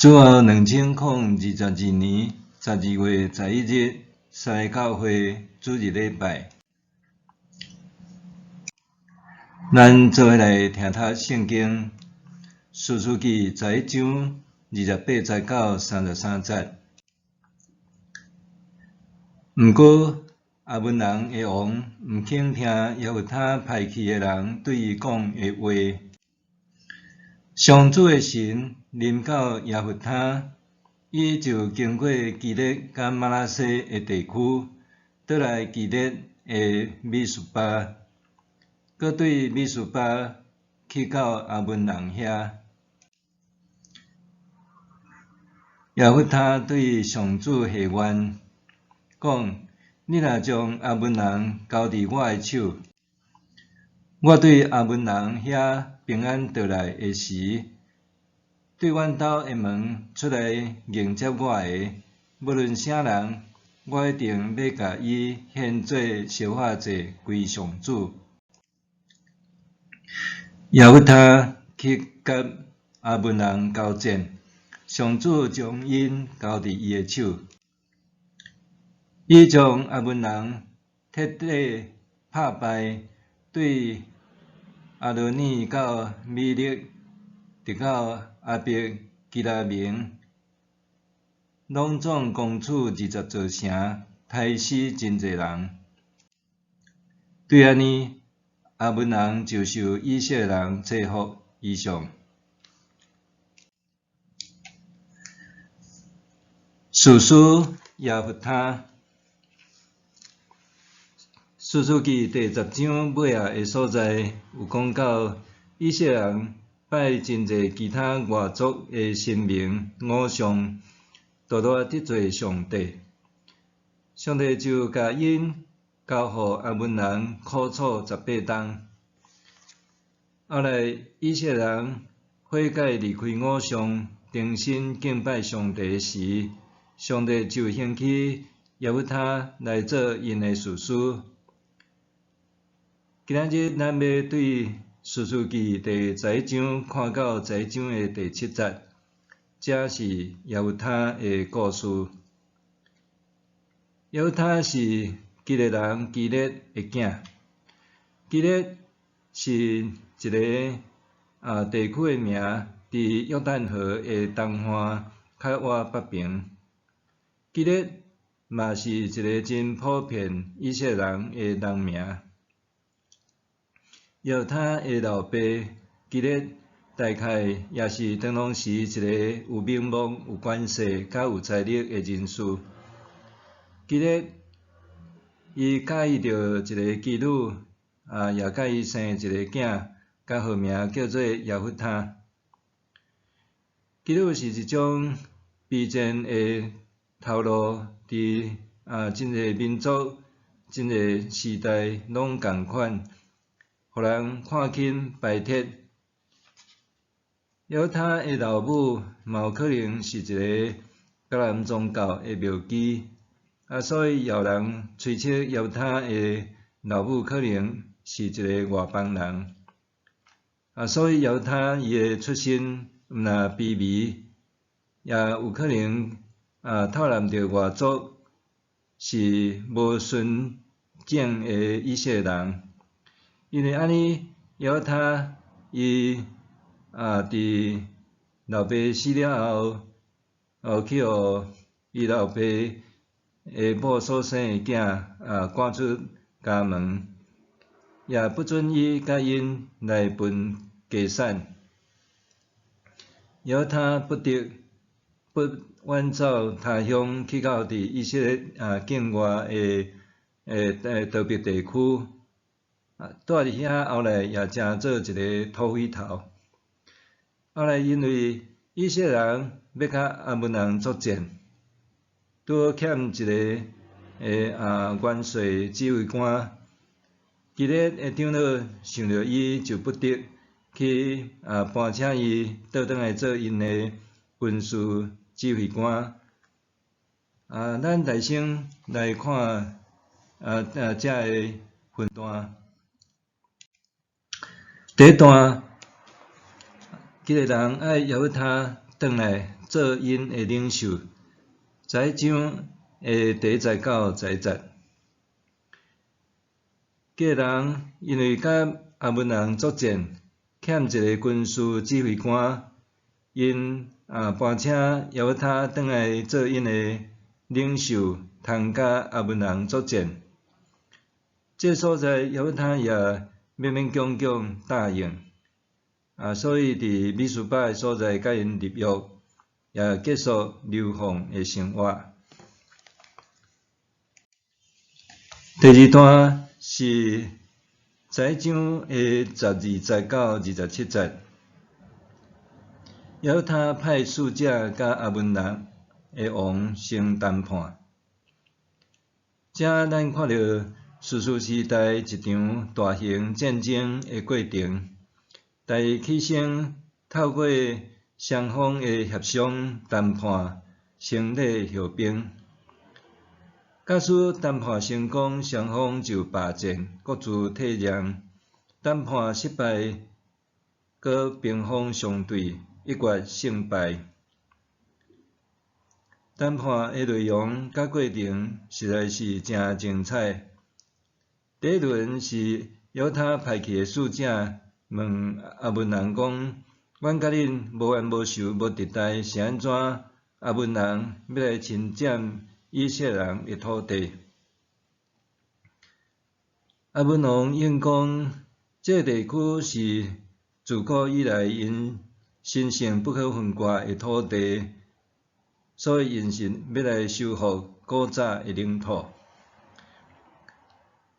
主後2022年12月11日，三个教會主日禮拜，咱做伙來聽讀聖經，士師記11章28節到33節。毋過亞捫人的王毋肯聽耶弗他派去的人對伊講的話。上主的神臨到耶弗他，伊就經過基列佮瑪拿西的地區，倒來基列的米斯巴，閣對米斯巴去到亞捫人遐。耶弗他對上主下願，講：你若將亞捫人交佇我的手，我對亞捫人遐平安倒來的時，對阮兜的門出來迎接我的，無論啥人，我一定欲共伊獻做燒化祭歸上主。耶弗他去佮亞捫人交戰，上主將𪜶交佇伊的手，伊將亞捫人徹底拍敗，對亞羅耳到米勒，直到亞伯基拉明，攏總攻取20座城，刣死真濟人。對按呢，亞捫人就受以色列人制服以上。士師耶弗他。士師記第十章尾仔的所在，有講到以色列人拜真濟其他外族的神明偶像，大大得罪上帝，上帝就共𪜶交予亞捫人苦楚十八冬。後來以色列人悔改離開偶像，重新敬拜上帝時，上帝就興起耶弗他來做𪜶的士師。今仔日咱欲對士師記第十一章看到十一章的第七節，這是耶弗他的故事。耶弗他是基列人基列的囝，基列是一个地區的名，佇約旦河的東岸較倚北爿。基列嘛是一个真普遍以色列人的人名。耶弗他的老爸基列大概也是當當時一个有名望、有權勢、佮有財力的人士。基列伊佮意著一个妓女，也佮伊生一个囝，共號名叫做耶弗他。妓女是一種卑賤的頭路，佇真濟民族、真濟時代攏仝款，予人看輕排斥。耶弗他的老母嘛有可能是一个迦南宗教的廟妓，所以也有人推測耶弗他的老母可能是一个外邦人。所以耶弗他伊的出身毋但卑微，也有可能透納著外族，是無純正的以色列人。因為按呢，耶弗他伊佇老爸死了後，去予伊老爸的某所生的囝趕出家門，也不准伊佮𪜶來分家產。耶弗他不得不遠走他鄉，去到佇以色列境外的逃避地區。住佇遐後來也成做一个土匪頭。後來因為以色列人欲佮亞捫人作戰，拄好欠一个元帥指揮官，基列的長老想著伊就不得去搬請伊倒轉來做𪜶的軍事指揮官。咱來先來看這个分段。第一段，基列人愛耶弗他轉來做𪜶的領袖。十一章的第一節到十一節，基人因為佮亞捫人作戰，欠一个軍事指揮官，𪜶啊搬請耶弗他轉來做𪜶的領袖，通佮亞捫人作戰。這所在耶弗他也勉勉強強答應，啊，所以佇米斯巴的所在佮𪜶立約，也結束流放的生活。第二段是十一章的十二節到27節，耶弗他派使者佮亞捫人的王先談判。這咱看著士師時代一場大型戰爭的過程，但伊起先透過雙方的協商談判，成立和平。假使談判成功，雙方就罷戰，各自退讓；談判失敗，閣兵鋒相對，一決勝敗。談判的內容佮過程實在是誠精彩。第一輪是耶弗他派去的使者問亞捫人講：阮佮恁無冤無仇無敵待，是按怎亞捫人欲來侵佔以色列人的土地？亞捫王應講：這個地區是自古以來𪜶神聖不可分割的土地，所以𪜶是欲來收復古早的領土。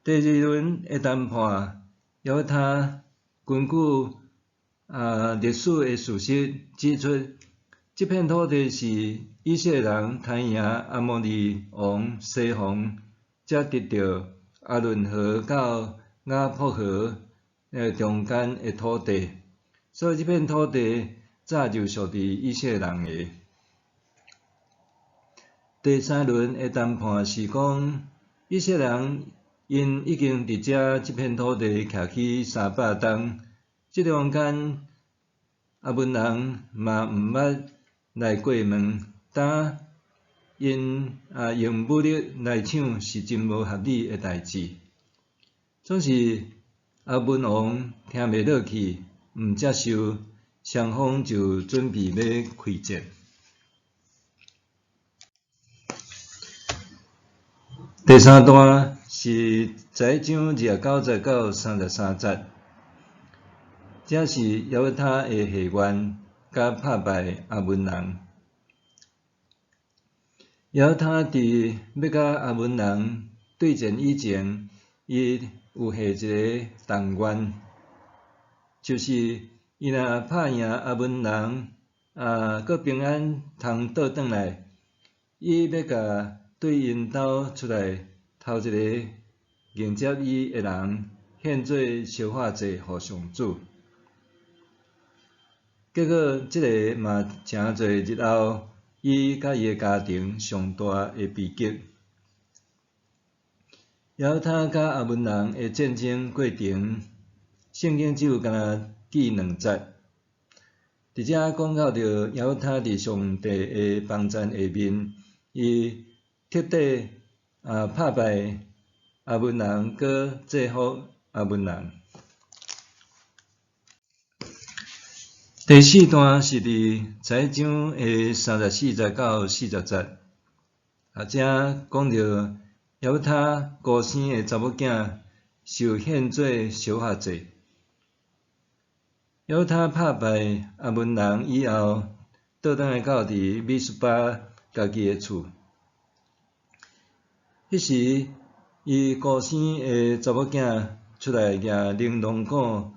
第二輪的談判，耶弗他根據歷史的事實指出，這片土地是以色列人刣贏亞摩利王西宏，才得著亞倫河到雅博河中間的土地，所以這片土地早就屬佇以色列人的。第三輪的談判是講，以色列人𪜶已經佇遮這片土地徛起300冬，這中間亞捫人嘛毋捌來過問，當𪜶用武力來搶是真無合理的代誌。總是亞捫王聽袂落去，毋接受，雙方就準備欲開戰。第三段是十一章29節到33節，這是耶弗他的下願佮拍敗亞捫人。耶弗他佇欲佮亞捫人對戰以前，伊有下一个動願，就是伊若拍贏亞捫人，閣平安通倒轉來，伊欲共對𪜶兜出來頭一个迎接伊的人獻做燒化祭予上主。結果，這个嘛成做日後伊佮伊的家庭上大的悲劇。耶弗他佮亞捫人的戰爭過程，聖經只有干焦記兩節。佇遮講到著耶弗他佇上帝的幫贊下面，伊徹底拍敗亞捫人，閣制服亞捫人。第四段是佇十一章的34節到40節，遮講著耶弗他孤生的查某囝受獻做燒化祭。耶弗他拍敗亞捫人以後，倒轉來到佇米斯巴家己的厝。彼時，伊孤生的查某囝出來舉鈴鐺鼓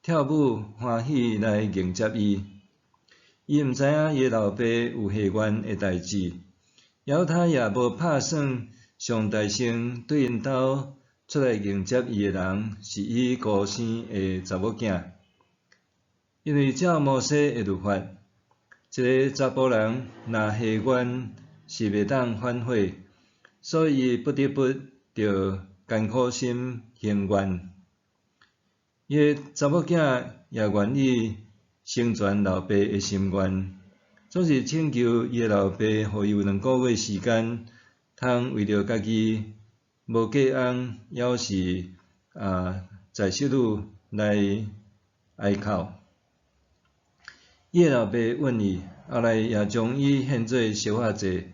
跳舞歡喜來迎接伊。伊毋知影伊的老爸有下願的代誌，耶弗他也無拍算上大聲對𪜶兜出來迎接伊的人是伊孤生的查某囝，因為照摩西的律法，一个查埔人若下願是袂當反悔，所以伊不得不著艱苦心行願。伊的查某囝也願意成全老爸的心願。總是請求伊的老爸，予伊有2個月時間，通為著家己無嫁翁，猶是在室女來哀哭。伊的老爸允伊，後來也將伊獻做燒化祭，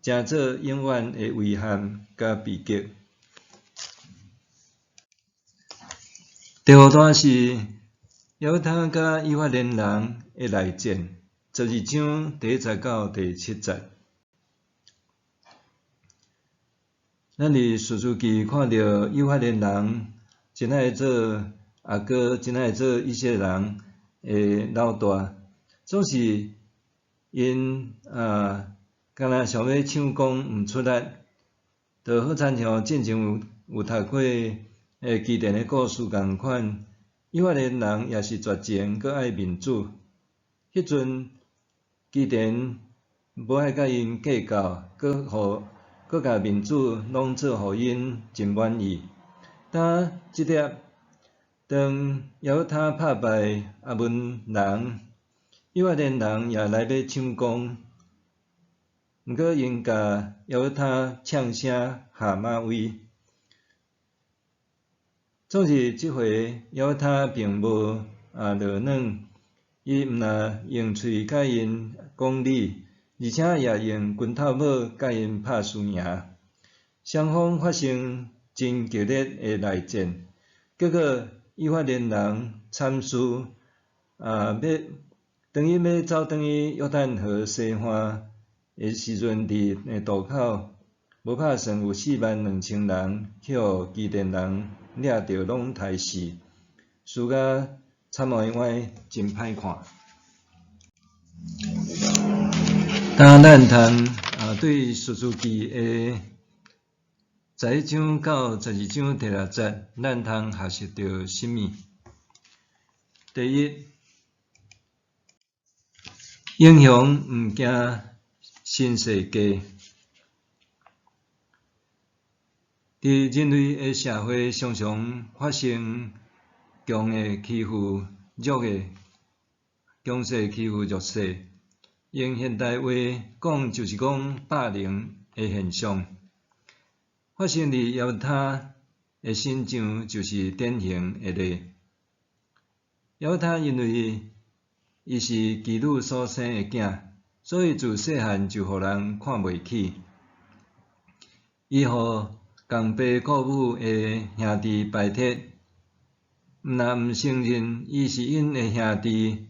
成做永遠的遺憾佮悲劇。第五段是耶他佮以法蓮人的內戰，12章第1節到第7節。咱佇士師記看著以法蓮人真愛做阿哥，真愛做以色列人的老大，總是𪜶敢若想欲搶功毋出力，就好親像進前有讀過基甸的故事仝款，以法蓮人也是絕情，閣愛面子。彼陣基甸無愛佮𪜶計較，閣共面子攏做予𪜶真滿意。但這粒當耶他拍敗亞捫人，以法蓮人也來欲搶功，毋過𪜶共耶他嗆聲下馬威。總是這回耶他並無落軟，伊毋但用喙共𪜶講理，而且也用拳頭母共𪜶拍輸贏。雙方發生真激烈的內戰，結果以法蓮人慘輸，欲當𪜶欲走轉去約旦河西岸的時陣，佇渡口無拍算有4萬2千人去予基甸人掠著，攏刣死，輸甲慘歪歪，真歹看。今咱通對士師記的11章到12章第6節，咱通學習著啥物？第一，英雄毋驚新世界。佇人類的社會，常常發生強的欺負弱的，強勢欺負弱勢。用現代話講，就是講霸凌的現象。發生佇耶他的身上，就是典型的例。耶他因為伊是妓女所生的囝，所以自細漢就予人看袂起。伊予共爸顧母的兄弟排斥，毋但毋承認伊是𪜶的兄弟，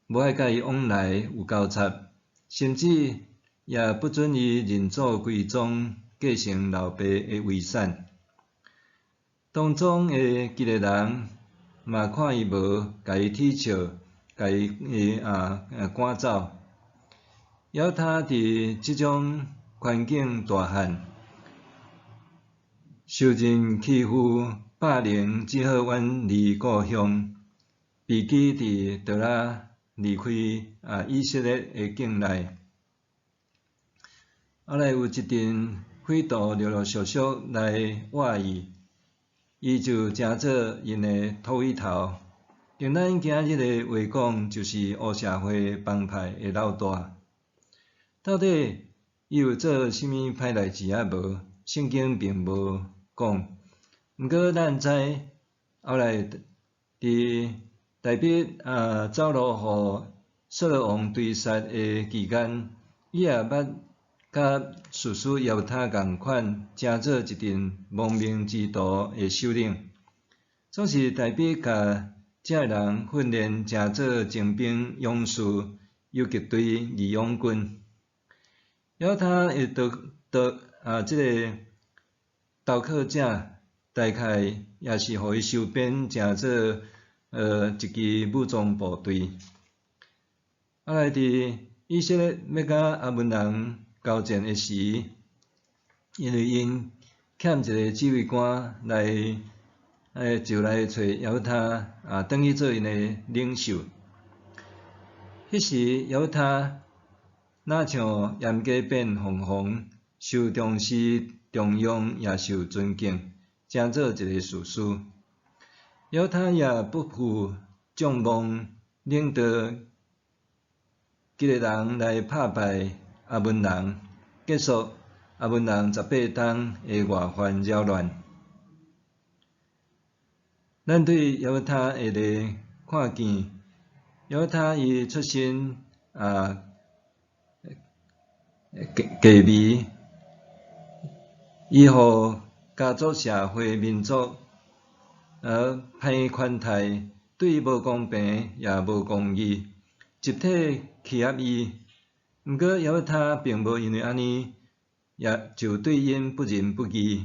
無愛佮伊往來有交插，甚至也不准伊認祖歸宗，繼承老爸的遺產。當中的幾个人嘛看伊無，共伊恥笑，共伊趕走。耶他佇這種環境大漢，受盡欺負霸凌，只好遠離故鄉，避居佇桌拉，離開以色列的境內。後來有一陣匪徒陸陸續續來挖伊，伊就成做𪜶的土匪頭。用咱今日的話講，就是黑社會幫派的老大。到底伊有做啥物歹代誌啊無？聖經並無講。毋過咱知後來佇大衛走路予掃羅王追殺的期間，伊也捌佮士師耶他仝款，成做一陣亡命之徒的首領。總是大衛共這个人訓練成做精兵勇士、游擊隊義勇軍。耶他的這个投靠者，大概也是予伊收編成做一支武裝部隊。後來佇以色列欲佮亞捫人交戰的時，因為𪜶欠一个指揮官來，就來揣耶他轉去做𪜶的領袖。彼時耶他若像嚴家變鳳凰，受重視重用，也受尊敬，成做一个士師。耶他也不負眾望，領導基列人來拍敗亞捫人，結束亞捫人18冬的外患擾亂。咱對耶弗他的例看見，耶弗他伊出身低微，伊予家族社會民族歹款待，對伊無公平也無公義，集體欺壓伊。毋過耶弗他並無因為按呢，也就對𪜶不仁不義，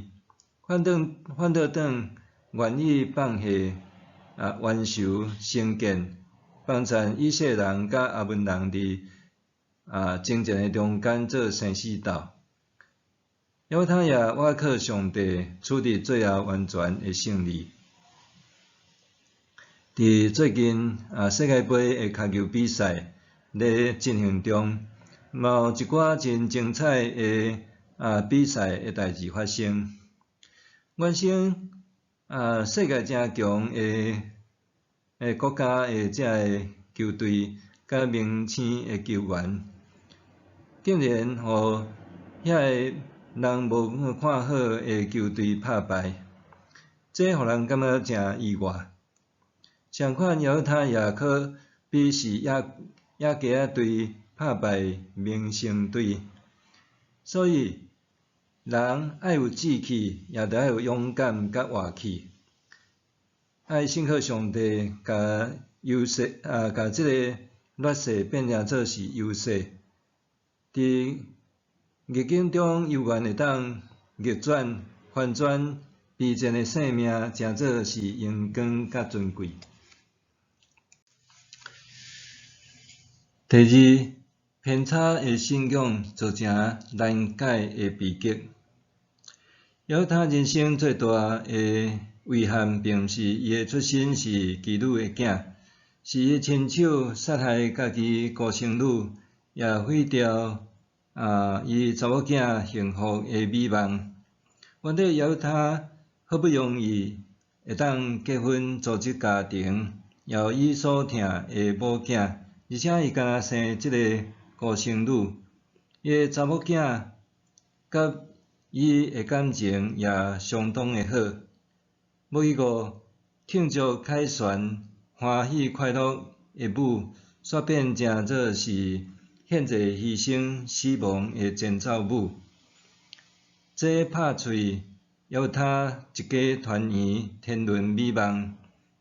反倒轉願意放下冤仇成見，幫贊以色列人佮亞捫人佇爭戰的中間做生死鬥。耶弗他也倚靠上帝，取得最後完全的勝利。佇最近世界盃的跤球比賽咧進行中，嘛有一寡真精彩的比賽的代誌發生。原先世界誠強的國家的這个球隊佮明星的球員，竟然予遐个人無看好的球隊拍敗，這予人感覺誠意外。相款，耶弗他也可比是野雞仔隊拍敗明星隊，所以人愛有志氣，也著愛有勇敢佮活氣，愛信靠上帝，共優勢共這个劣勢變成做是優勢。佇逆境中，猶原會當逆轉、翻轉卑賤的性命，成做是榮光佮尊貴。第二，偏差的信仰造成難解的悲劇。耶弗他人生最大的遺憾，並毋是伊的出身是妓女的囝，是伊親手殺害家己孤生女，也毀掉伊查某囝幸福的美夢。原底耶弗他好不容易會當結婚組織家庭，也有伊所疼的某囝，而且伊敢若生這个孤生女，伊的查某囝佮伊的感情也相當的好。無一個慶祝凱旋、歡喜快樂的舞，煞變成做是獻祭犧牲死亡的前奏舞。這拍碎耶弗他一家團圓天倫美夢，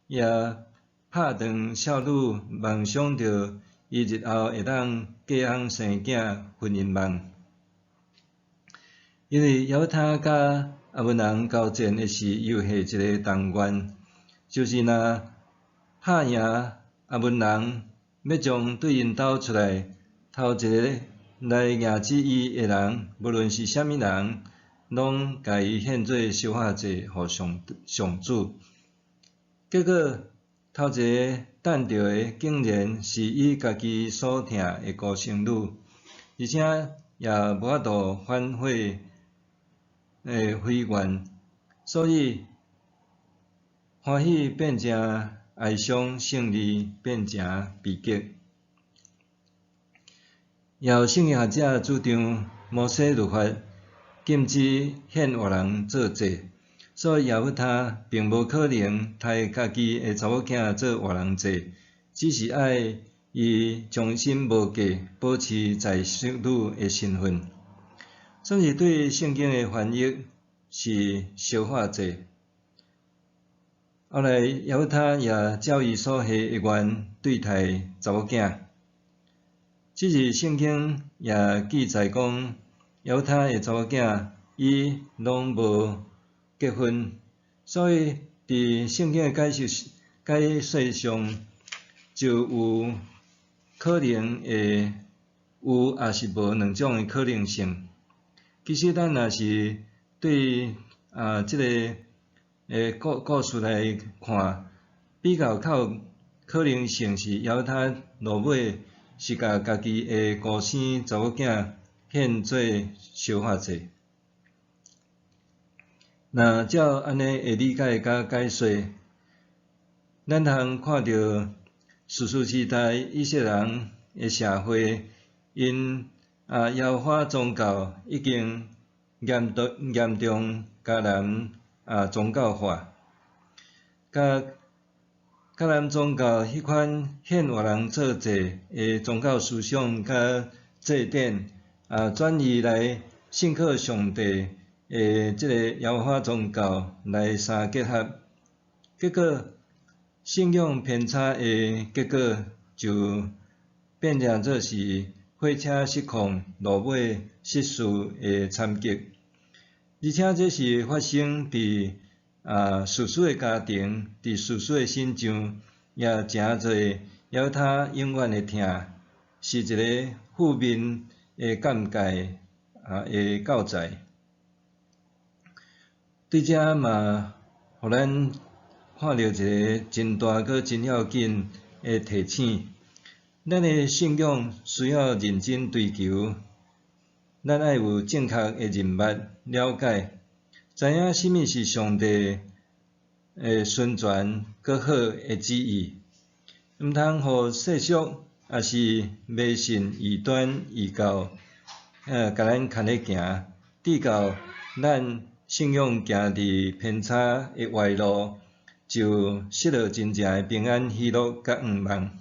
也拍斷少女夢想著伊日後會當嫁翁生囝婚姻夢。因為耶弗他佮亞捫人交戰的時，伊有下一个動願，就是若拍贏亞捫人，欲將對𪜶兜出來頭一个來迎接伊的人，無論是啥物人，攏共伊獻做燒化祭予上上主。結果頭一个等著的，竟然是伊家己所疼的孤生女，而且也無法度反悔的悔願，所以歡喜變成哀傷，勝利變成悲劇。也有聖經學者主張，摩西律法禁止獻活人做祭，所以耶弗他並無可能刣家己的查某囝做活人祭，只是愛伊終身無嫁，保持在室女的身份。算是對聖經的翻譯是燒化祭。後來耶弗他也照伊所下的願對待查某囝。只是聖經也記載講，耶弗他的查某囝伊攏無結婚，所以佇聖經的解釋解說上就有可能會有，抑是無兩種的可能性。其實咱若是對這个故事來看，比較較有可能性是耶弗他落尾是共家己的孤生查某囝獻做燒化祭。若照按呢的理解佮解說，咱通看著士師時代以色列人的社會，𪜶耶和華宗教已經嚴重迦南宗教化，佮迦南宗教彼款獻活人做祭的宗教思想佮祭典，轉移來信靠上帝的這个耶和華宗教來相結合，結果信仰偏差的結果就變成做是火車失控、落尾失事的慘劇。而且這是發生佇士師的家庭，佇士師的身上，也誠濟猶他永遠的疼，是一个負面的鑑戒的教材。對遮嘛，予咱看著一个真大閣真要緊的提醒：咱的信仰需要認真追求，咱愛有正確的認捌了解，知影啥物是上帝的純全閣好的旨意，毋通予世俗抑是迷信異端異教，共咱牽咧行，直到咱信仰行佇偏差的歪路，就失落真正的平安喜樂佮向望。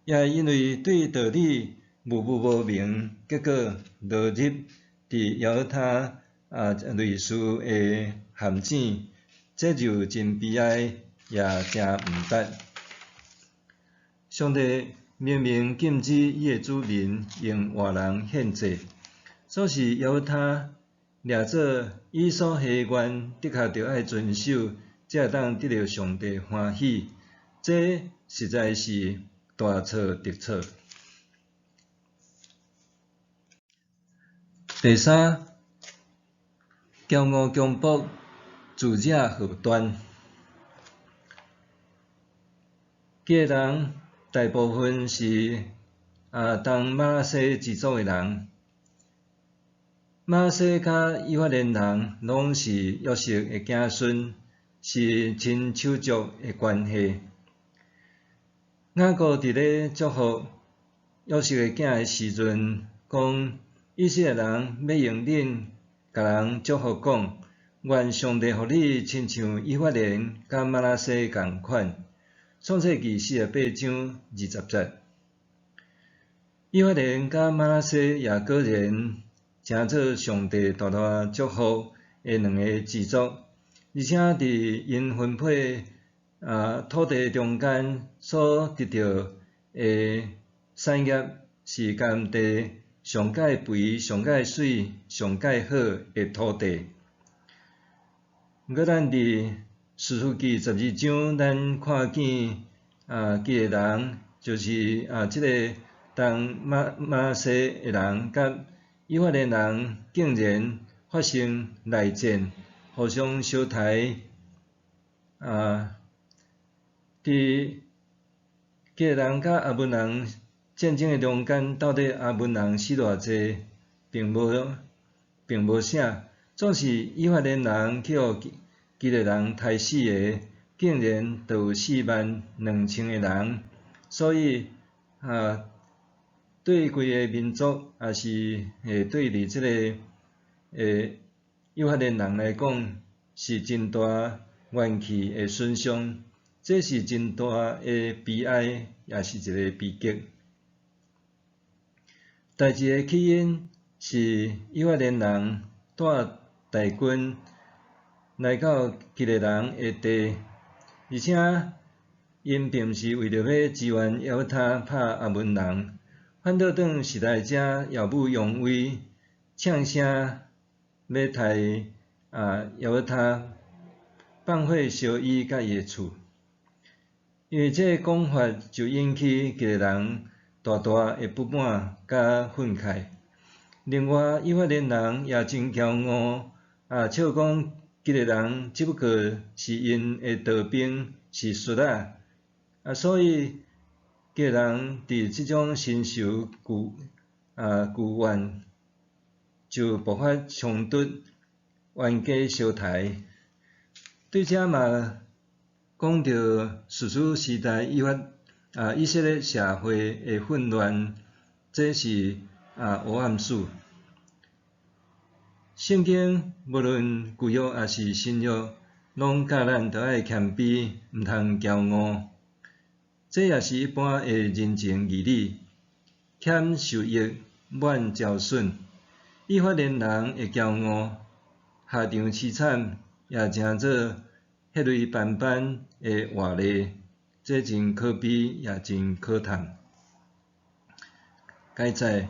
也會因為對道理模糊無明，結果落入佇猶他類似的陷阱，這就真悲哀，也誠毋值。上帝明明禁止伊的子民用活人獻祭，所以猶他掠做伊所許願，的確著愛遵守，才會當得著上帝歡喜。這實在是大錯特錯。第三，驕傲強迫，自惹禍端。基列人大部分是東瑪拿西支族的人。瑪拿西佮以法蓮人攏是約瑟的子孫，是親手足的關係。雅各佇咧祝福約瑟的囝的時陣，講以色列人欲用恁共人祝福講，願上帝予你親像以法蓮佮瑪拿西仝款。創世記48章20節。以法蓮佮瑪拿西也果然成做上帝大大祝福的兩个支族，而且佇𪜶分配土地中間所得著的產業是迦南地上蓋肥、上蓋媠、上蓋好的土地。毋過咱佇士師記12章，咱看見基列人就是這个東瑪拿西的人，佮以法蓮人竟然發生內戰，互相相刣。佇基列人佮亞捫人戰爭的中間，到底亞捫人死偌濟，並無寫。總是以法蓮人去予基列人刣死的，竟然就有4萬2千个人。所以對規个民族，抑是對佇這个以法蓮人來講，是真大元氣的損傷，這是真大的悲哀，也是一个悲劇。代誌的起因是以法蓮人帶大軍來到基列人的地，而且𪜶並毋是為著欲支援猶他拍亞捫人，反倒轉是來遮耀武揚威，嗆聲欲刣猶他，放火燒伊佮伊的厝。因為這个講法就引起基列人大大的不滿佮憤慨。另外，以法蓮人也真驕傲，笑講基列人只不過是𪜶的逃兵，是慼仔，所以基列人佇這種深仇舊怨，就爆發衝突，冤家相刣。對遮嘛講著士師時代以法以色列社會的混亂，這是黑暗史。聖經無論舊約抑是新約，攏教咱著愛謙卑，毋通驕傲。這也是一般的人情義理。謙受益，滿招損。以法蓮人會驕傲，下場淒慘，也成做血淚斑斑的活例，這真可悲，也真可嘆。該載，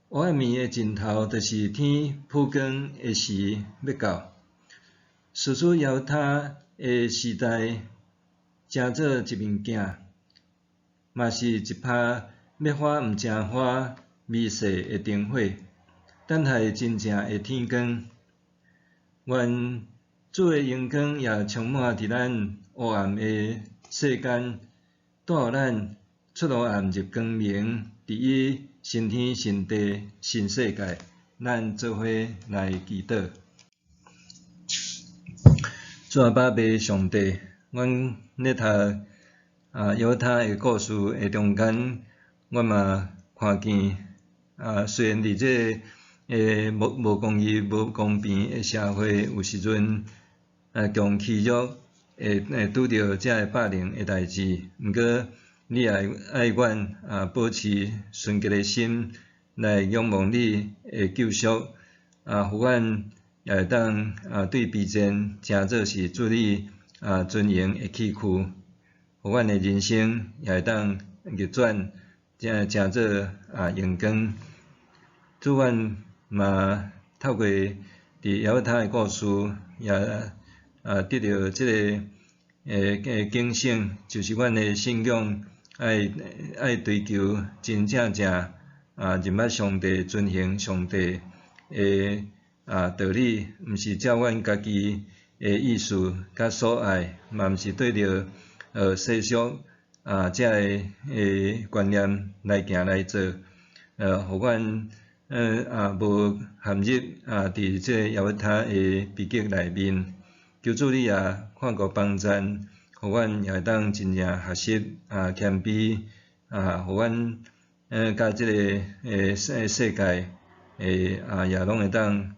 黑暗暝的盡頭，就是天曝光的時欲到。士師猶他的時代，成做一面鏡，嘛是一拍欲發毋成花、微細的燈火，等待真正的天光。願主的榮光也充滿佇咱黑暗的世間，帶予咱出黑暗入光明，佇伊新天新地新世界，咱做伙來祈禱。主阿爸父上帝，阮咧讀猶他的故事的中間，阮嘛看見雖然佇這個無無公義、無公平的社會，有時陣強欺弱，會拄著這个霸凌的代誌，毋過你也愛阮保持純潔的心來仰望你的救贖，予阮也會當對卑賤成做是主你尊榮的器具，予阮的人生也會當逆轉，成做榮光。主，阮嘛透過佇猶他的故事，也得著這个警醒，就是阮的信仰愛追求真正正認捌上帝、遵行上帝的道理，毋是照阮家己的意思佮所愛，嘛毋是對著世俗這个觀念來行來做，予阮無陷入佇這个猶他的悲劇內面。求主你也看顧幫贊，予阮也會當真正學習謙卑，予阮佮這个世界也攏會當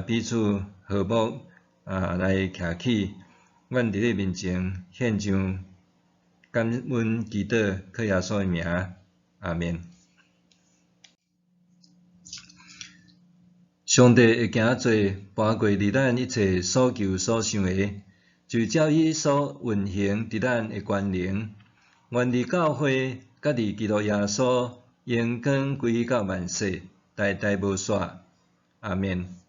彼此和睦來徛起。阮佇你面前獻上感恩祈禱，靠耶穌的名，阿們。上帝會行做跋過佇咱一切所求所想的，就照伊所運行佇咱的權能。願佇教會佮佇基督耶穌榮光歸到萬世，代代無煞。阿們。